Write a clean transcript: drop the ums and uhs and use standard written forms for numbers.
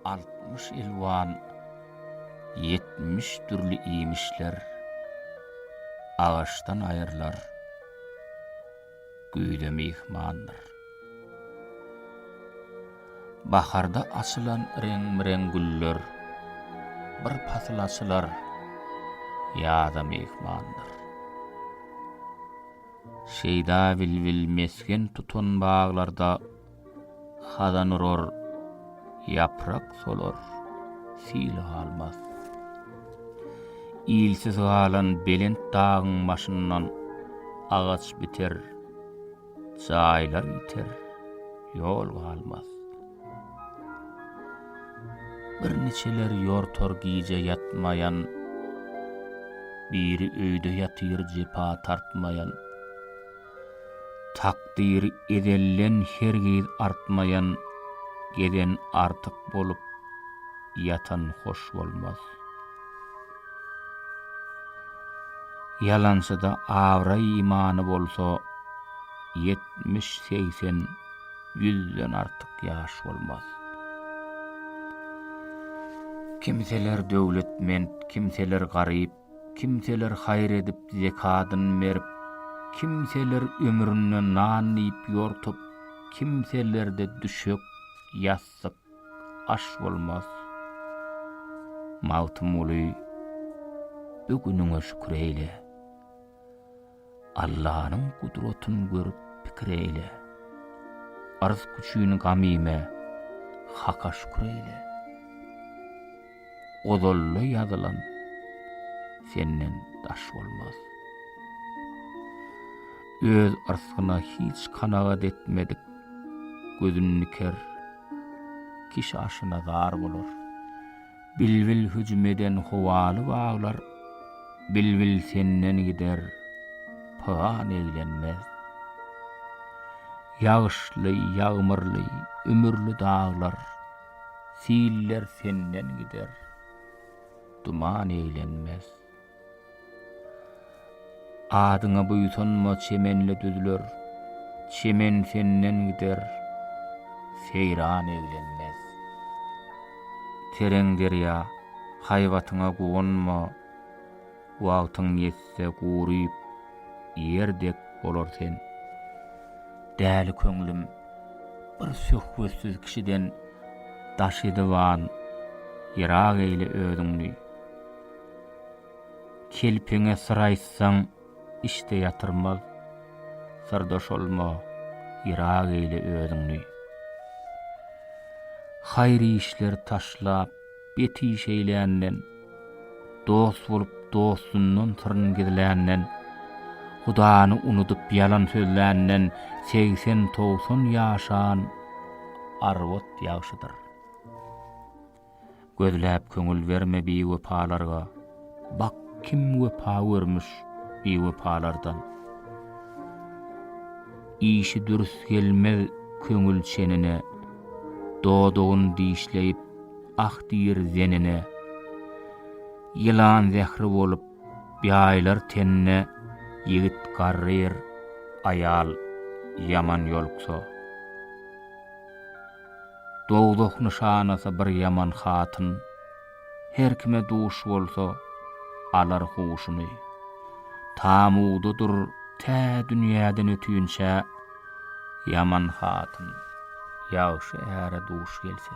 60 elwan, 70 dürli iýmişler agaçdan aýrylar, güýze myhmandyr. Baharda açylan reňbe-reň güller bir pasyl açylar, ýaza myhmandyr. Şeýda bilbil mesgen tutan baglarda hazan urar, ýaprak solar, sil galmaz. Ilsiz galan belent dagyň başyndan agaç biter, Jaýlar ýiter, ýol galmaz. Bir niçeler ýortar gije ýatmaýan, Biri öýde ýatyr jepa tartmaýan. Takdyry ezelden hergiz artmaýan, Gezen artyk bolup, ýatan hoş bolmaz. Ýalançyda abraý-imany bolsa, 70-80, ýüzden artyk ýaş bolmaz. Kimseler döwletment, kimseler garyp, kimseler haýyr edip, zekadyn berip, kimseler ömründe nan diýip ýortup, kimselerde düşek, ýassyk, aş bolmaz. Magtymguly, bu günüňe şükür eýle. Allanyň gudratyn görüp pikir eýle. Yrzk üçin gam iýme, Haka şükür eýle. Ozalda ýazylan senden daş bolmaz. Öz yrsgyna hiç kanagat etmedik gözün diker, kişi aşyna zar bolar. Bilbil hüjüm eden howaly baglar, bilbil senden gider, pygan eglenmez. Ýagyşly, ýagmyrly, ümürli daglar, Siller senden gider, duman eglenmez. Adyňa buýsanma çemenli düzler, Çemen senden gider, seýran eglenmez. Tereň derýa, haýbatyňa guwanma, Wagtyň ýetse guryp, ýer dek bolar sen. Däli köňlüm, bir söhbetsiz kişiden daş ediban, ýyrak eýle özüňni. Kelpeňe syr aýtsaň, içde ýatyrmaz, syrdaş olma, ýyrak eýle özüňni. Haýyr işleri taşlap, bet iş eýländen, Dost bolup dostundan syryn gizländen, Hudany unudyp ýalan sözländen 80-90 ýaşan arwat ýagşydyr. Gözläp köňül berme biwepalarga, Bak kim wepa görmüş biwepalardan. Işi dürs gelmez köňül çenine, Dodagyn dişleýip ah diýr zenine. Ýylan zähri bolup ýaýylar tenine, Ýigit garryr, aýal ýaman ýoluksa. Dowzah nyşanasy bir ýaman hatyn, Her kime duş bolsa, alar huşuny. Tamugdadyr tä dünýäden ötünçä, Ýaman hatyn ýagşy äre duş gelse.